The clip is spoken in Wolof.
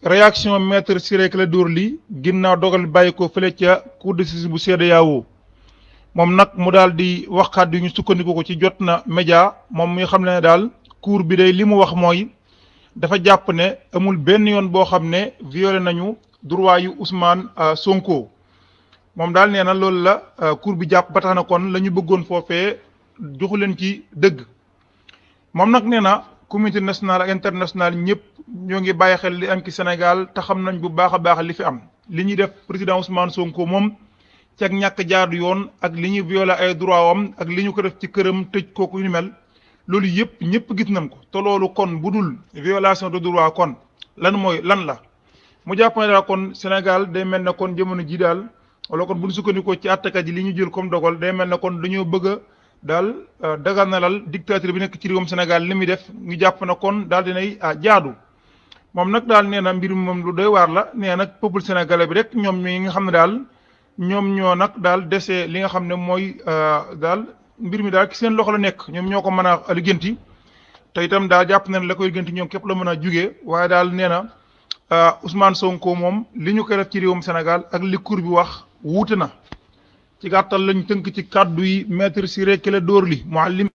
réaction maître Ciré Clédor Ly ginnaaw dogal bàyyi ko fële ca cour de justice bu CEDEAO moom nag mu daal di wax kàddu yi ñu sukkandiku ko ci jot na média moom muy xam ne daal cour bi day li mu wax mooy dafa jàpp ne amul benn yoon boo xam ne violé nañu droit yu Ousmane Sonko moom daal nee na loolu la cour bi jàpp ba tax na kon la ñu bëggoon foofee joxu leen ci dëgg moom nag nee na communauté nationale ak internationale ñëpp ñoo ngi bàyyi xel li am ci Sénégal te xam nañ bu baax a baax li fi am li ñuy def président Ousmane Sonko moom ci ak ñàkk jaadu yoon ak li ñuy violé ay droit am ak li ñu ko def ci këram tëj kooku yu mel loolu yëpp ñëpp gis nañ ko te loolu kon bu dul violation de droit kon lan mooy lan la mu jàpp ne daal kon Sénégal day mel ne kon jamono ji daal wala kon bu ñu sukkandikoo ci àttekat yi li ñu jël comme dogal day mel ne kon dañoo bëgg a daal daganalal dictature bi nekk ci réewum Sénégal li muy def ñu jàpp na kon daal dinay jaadu moom nag daal nee na mbir mi moom lu doy waar la nee nag peuple sénégalais bi rek ñoom ñi nga xam ne daal ñoom ñoo nag daal dese li nga xam ne mooy daal mbir mi daal ci seen loxo la nekk ñoom ñoo ko mën a liggéenti te itam daal jàpp na ne la koy liggéenti ñoom képp la mën a jugee waaye daal nee na Ousmane Sonko moom li ñu koy def ci réewum Sénégal ak li cour bi wax wuute na ci gàttal lañ tënk ci kàddu yi maître Ciré Clédor Ly muallim